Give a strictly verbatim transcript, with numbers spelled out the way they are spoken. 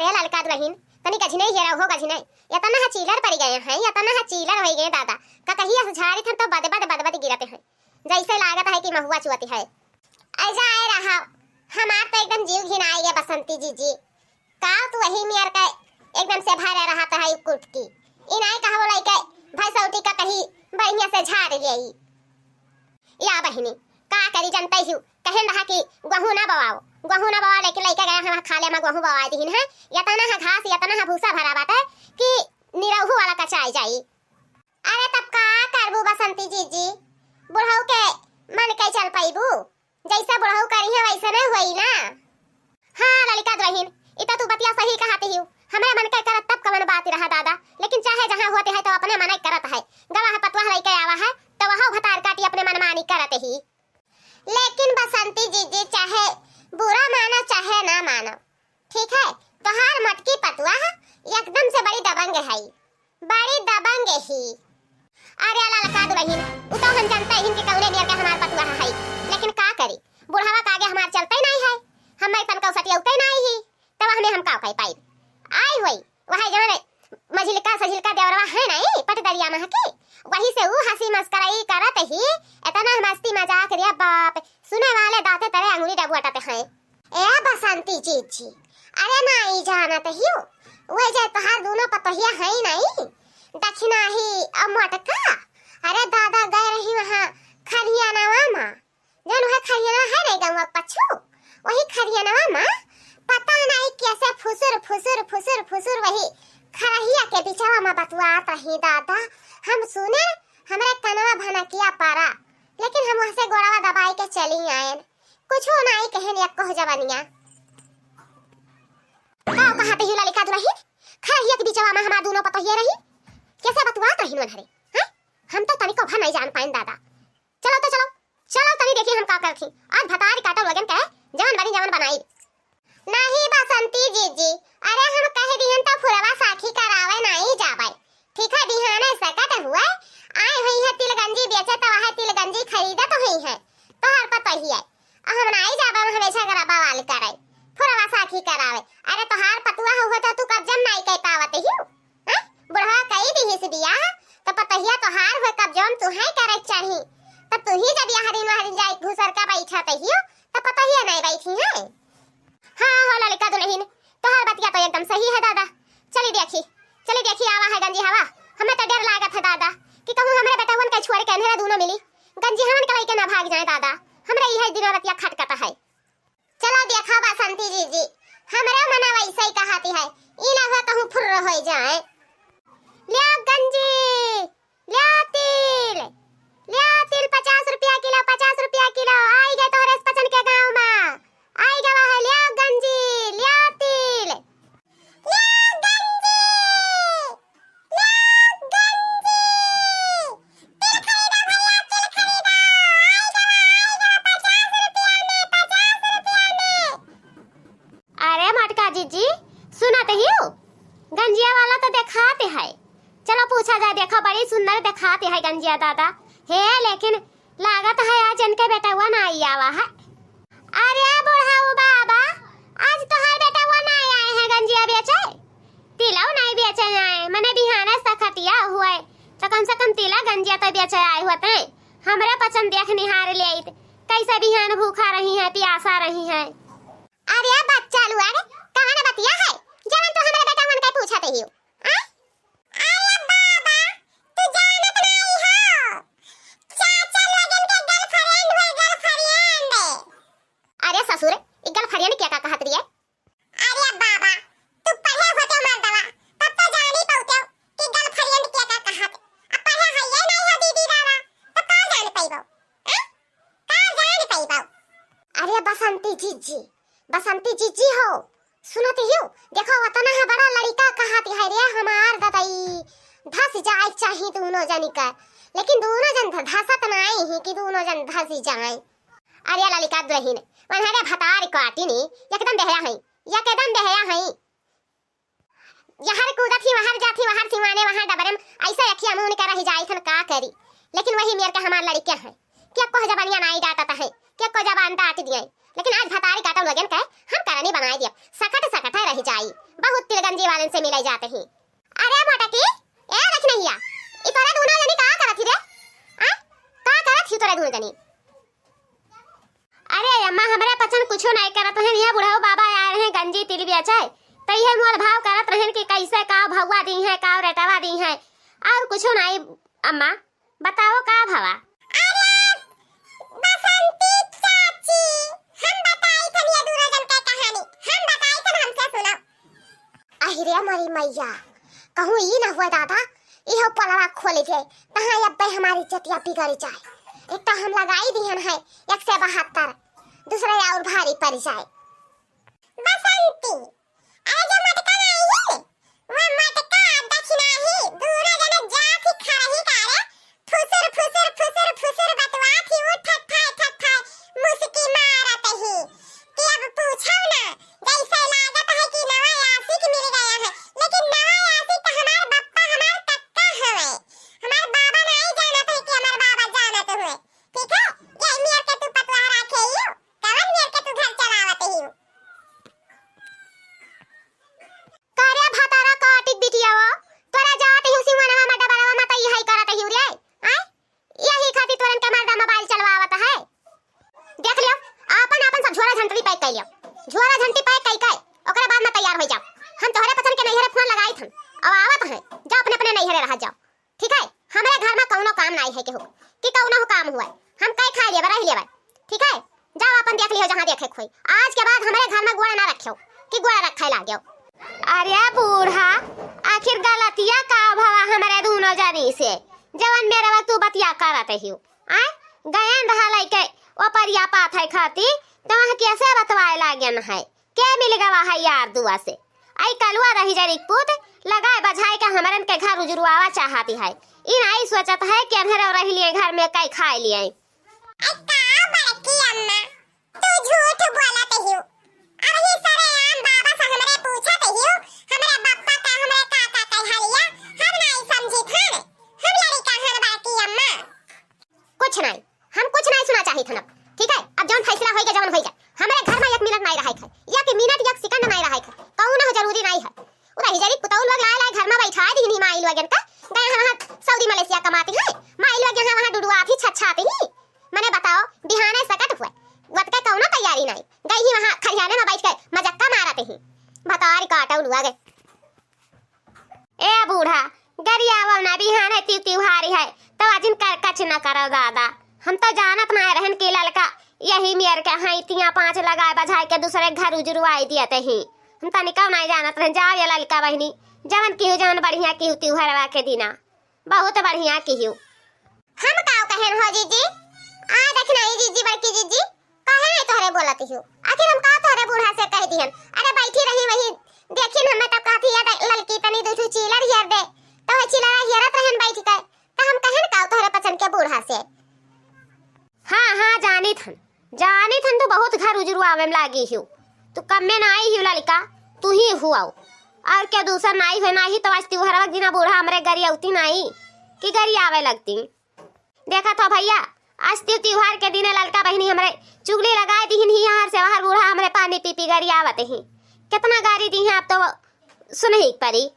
ए ललका दुलहिन, तनी गझिनई हेरउ हो गझिनई। एतना ह चीलर परि गए हैं, एतना ह चीलर होइ गए दादा। ककहिया से झारित हैं तो बद बद बद बद गिरत हैं। जइसे लागत है कि महुआ चुअत है। ऐजा आए रहा, हमार तो एकदम जीव घिनाइ गए बसंती जीजी। का तू वही मेर के एकदम से भरे रहत है कुटकी। ई नाई कहबो लइके भैंसौटी ककही बढ़िया से झारि लेई। या बहिनी, का करी जनतै हिउ, कहेन रहा कि गहूँ ना बवाओ, गहूँ ना बवाओ, लेकिन लइके गए हम खाले मा गहूँ बवाइ दिहिन है। एतना ह घास, एतना ह भूसा भरा बाटे कि निरहू वाला कचाइ जाई। अरे तब का करबू बसंती जीजी, बुढ़ऊ के मन के चल पइबू, जइसे बुढ़ऊ करिहैं वइसने होई ना। हाँ ललिका दुलहिन, ई तो तू बतिया सही कहत हिउ। हमरे मन के करत तब कवन बात रहा दादा, लेकिन चाहे जहाँ होत है तो अपने मन के करत है। गवाह पतवाह लइके आवा है तो वहौ भतार काटी अपने मनमानी करत ही। लेकिन बसंती जीजी, चाहे बुरा मानो चाहे ना मानो, ठीक है, तोहार मोटकी पतुआ एकदम से बड़ी दबंग है, बड़ी दबंग ही। अरे ललका दुलहिन, उ तो हम जनतै हिन कि कउने मेर के हमार पतुआ है, लेकिन का करी, बुढ़वा का आगे हमार चलतै नाई है, हम तनकौ सटियौतै नाई ही, तब हमें हम का कहि पाई। आई होई, वह जवन मझिलका सझिलका देवरवा है नाई, पटदरिया महकी, वही से उ हँसी मस्करई करत ही, एतना मस्ती मजाक रे बाप, सुने वाले दाँते तरे अंगुरी डबुअटत हैं। ए बसंती जीजी, अरे नाई जानत हिउ, वह जे तोहार दूनो पतोहिया है नाई, दखिनाही अउ मोटका, अरे दादा गए रही वहाँ खरियानवा मा, जौन उहे खरियानवा है नाई गौवा पछू, वही खरियानवा मा पता नाई कैसे फुसुर फुसुर फुसुर फुसुर वही खरहिया के बिचवा मा बतुआत रही दादा। हम सुने, हमरे कनवा भनकिया परा, लेकिन हम वहाँ से गोड़वा दबाई के चली आएन, कुछो नाई कहेन एक्को जवनिया। का कहत हिउ ललिका दुलहिन, खरहिया के बिचवा मा हमार दूनो पतोहिया रही, कैसे बतुआत रही उन्हरे, हैं? हम तो तनिको भर नाई जान पाइन दादा। चलो तो चलो, चलो तनी देखी हम का करथी। आज भतार काटो लोगन के जवन बनी जवन बनाई। नाहीं बसंती जीजी, अरे हम कहि दिहन तो फुरवा साखी करावे नाहीं जाबै। ठीक है, बिहाने सकट हुए, आए हुई है तिलगंजी बेचे तो वह तिलगंजी खरीदत हुई है। तोहार पतोहिया, हम नाहीं जाबै, हम हमेशा गरबा वाली करे, फुरवा साखी करावे। अरे तोहार पतुआ हुए तो तू कब्जम नाहीं कइ पावत हिउ। हैं? बुढ़वा कइ दिहिस बियाह, त पतोहिया तोहार होए, कब्जम तुहैं करे चाही। त तुही जब यहरिन वहरिन जाए घुसर का बैठत हिउ, त पतोहिया नाहीं बैठी है। हाँ हो ललिका दुलहिन, तोहार बतिया तो एकदम सही है दादा। चली देखी, चली देखी आवा है गंजी हवा। हमें तो डर लागत है दादा कि कहूँ हमरे बेटवन के छोड़ के अंधेरा दूनो मिली, गंजी हवन के लइके ना भाग जाए दादा। हमरे इहे दिनो रतिया खटकत है। चलो देखा बसंती जीजी, हमरे मना वैसे ही कहती है, ई ना हुआ कहूँ फुर्र हो जाए। ल्या गंजी, ल्या तिल, ल्या तिल पचास रुपया किलो, पचास रुपया किलो, आई गए तोहरे पचन के गाँव मा, आई गवा है, ल्या गंजी, ल्या तिल। ल्या गंजी, ल्या गंजी। तिल खरीदा भैया, तिल खरीदा। आई गवा, आई गवा, पचास रुपया में, पचास रुपया में। अरे मोटका जीजी, सुनत हिउ? गंजिया वाला तो देखात है। चलो पूछा जाए, देखो बड़ी सुंदर देखात है गंजिया दादा। हे, लेकिन लागत है आज इनके बेटवा ना आई आवा है। अरे बुढ़ऊ बाबा, आज तोहार बेटवा ना आए हैं गंजिया बेचे? तिलौ नाहीं बेचे आए, मने बिहाने सकटिया हुए, त कम से कम तिला गंजिया त बेचे आए होते। हमरे पचन देख निहार लेइत, कैसे बिहान भूखा रही हैं, पियासा रही हैं। अरे बच्चा लोग, कवन बतिया है, जवन तू हमरे बेटवन के पूछत हिउ? आ? अरे बाबा, तू जानत नाहीं हो, चाचा लोगन के girlfriend हुए, girlfriend। अरे ससुर, ई girlfriend के का कहत रही है? अरे बाबा, तू पढ़े होते मर्दवा, तब तो जानी पउते कि girlfriend के का कहत। अब पढ़े हइये नाहीं हो दीदी दादा, तो का जान पइबो? हैं? का जान पइबो? अरे बसंती जीजी, बसंती जीजी हो, सुनत हिउ? देखो, वतना है बड़ा लड़िका कहत है रे हमार ददई, धस जाए चाही दूनो जनी का, लेकिन दूनो जन ध-, धसत नाहीं ही कि दूनो जन धस जाए। अरे ललिका दुलहिन, वनहरे भतार काटिनी, एकदम बेहया हई, एकदम बेहया हई। यहर कूदत ही, वहर जात ही, वहर सिवाने, वहर डबरे में, ऐसे अखिया मून के रहि जाई थन का करी। लेकिन वही मेर के हमार लड़िके हैं, के को जबानिया नाई डांटत है, के को जबान डांट दिए। लेकिन आज भतारी काटो लोगन के हम करनी बनाई दिया, सकट सकट है रहि जाई। पुत्तिल गंजी वालन से मिले जात ही। अरे मोटकी, ए रखनहिया, ई तोरे दूनो जनी का करत ही रे? आ? का करत ही तोरे दूनो जनी? अरे अम्मा, हमरे पचन कुछो नाई करत रहेन, इहाँ बुढ़ऊ बाबा आए रहेन गंजी तिल बेचे, त इहे मोल भाव करत रहेन कि कैसे का भउवा दिहे, का रेटवा दिहे, अउर कुछो नाई अम्मा। बताओ का भवा? अरे बसंती चाची, हम बताई थन ये दूनो जन के कहानी, हम बताई थन, हमसे सुनो। अहि रे मोरी मइया, कहूँ ई न हुए दादा, इहो पोलवा खोल दे, तहाँ अब्बे हमारी इज्जतिया बिगड़ जाए। एक तो हम लगाई दिहन है एक से बहत्तर, दूसरे अउर भारी पड़ जाए। बसंती, अरे जो मटका नाई है, वो मटका दक्षिणा ही, दूनो जने जात ही खरही का रे, फुसुर, फुसुर, फुसुर, फुसुर बतवात ही, वो ठठाए, ठठाए, मुस्की मारत ही, कि अब पूछो ना, जैसे लागत है कि नवा आशिक मिल गया है, लेकिन नवा आशिक तो हमार बप्पा, हमार कक्का हवे, हमार बाबा नाई जानत है कि हमार बाबा जानत हुए, ठीक है? ये मेर के तू पतवाह राखे ही हो, कवन मेर के तू घर चलावत ही हो? करे भतारा काटिक बिटिया वो, तोरा जात ही सिमनवा में डबरवा में त इहै करत ही रे, आय? यही खातिर तोरन के मर्दा मोबाइल चलवावत है। देख लियो, आपन, आपन सब झोरा झंटरी पैक कर लियो, झोरा झंटी पैक कई के, ओकरे बाद में तैयार हो जाओ। हम तोहरे पचन के नैहरे फोन लगाई थन, अब आवत हैं, जा अपने अपने नैहरे रह जाओ। ठीक है, हमरे घर में कउनो काम नाई है केहू, कि कउनो काम हुआ, हम कई खाए लेबे, रह लेबे। ठीक है, जाओ अपन देख लियो जहाँ देखे खोई, आज के बाद हमरे घर में गोड़ ना रखियो, कि गोड़ रखे लाग्यो। अरे बूढ़ा, आखिर गलतिया का भवा हमरे दूनो जनी से, जवन मेरे वक्त तू बतिया करत हियो, आय? गयन रहा लइके, वो परिया पात है खाती, तो वहाँ कैसे बतवाए लागन है? के मिल गवा है यार दुआ से? आई कलुआ रही जरी पूत, लगाए बझाए के हमरन के घर उजुरवावा चाहती है। ई नाई सोचत है कि अन्हरे रह लिए घर में कई खाए लिए। आई का बड़की अम्मा, तू झूठ बोलत हियो। अब ही सरेआम बाबा से हमरे पूछत हियो, हमरे बप्पा का, हमरे काका का हलिया, हम नाई समझी थान। हम लड़िका हन बड़की अम्मा। कुछ नाई, हम कुछ नाई सुना चाहित हन अब, ठीक है? अब जौन फैसला होइगा, जौन होइगा, हमरे घर में एक मिनट नाई रहे थे, एक मिनट, एक सेकंड नाई रहे थे, कउनो जरूरी नाई है। उ रही जरी पुतौल लोग लाए लाए घर में बैठाए दिहनी माई लोगन का, गए हैं वहाँ सऊदी मलेशिया कमाती हैं, माई लोग यहाँ वहाँ डुडुआती छछाती ही। मने बताओ, बिहाने सकट हुए, वत के कउनो तैयारी नाई, गई ही वहाँ खरियाने में बैठ के मजक्का मारत ही। भतारी काटा उलुआ गए। ए बूढ़ा, गरियावा ना, बिहाने तिउ तिउहारी है, तो अजिन कर कच न करो दादा। हम तो जानत ना रहन कि ललका यही मेर के हैं, तिया पाँच लगाए बझाए के दूसरे घर उजुरवाई दियत ही। हम तनिका ना जानत रहन। जाओ ये ललका बहिनी, जवन किहू जवन बढ़िया किहू तिउहारवा के दिना, बहुत बढ़िया किहू। हम काव कहेन हो जीजी? आ देखना ही जीजी, बड़की जीजी, काहे नहीं तोहरे बोलत हियो? आखिर हम का तोहरे बूढ़ा से कह दिहन? अरे बैठी रही वही, देखिन हमें तब कहती है, "दे, ललकी तनी दू ठू चीलर हेर दे।" तो वह चीलर हेरत रहन बैठ के, तो हम कहन का तोहरे पचन के बूढ़ा से? हाँ, हाँ, जानित हन, जानित हन, तू बहुत घर उजुरवावे में लागी हियो। तू कम में ना आई हियो ललका, तू ही हुआओ। और क्या दूसर नाई हुए, नाही तो आज तिउहारवा के दिना बूढ़ा हमरे गरियाउती नाई कि गरियावे लगती। देखत हो भइया, आज तिउ तिउहार के दिने ललका बहिनी हमरे चुगली लगाए दिहिन ही, यहाँ से वहाँ बूढ़ा हमरे पानी पी पी गरियावत ही। कितना गारी दिहे, अब तो सुनही के परी।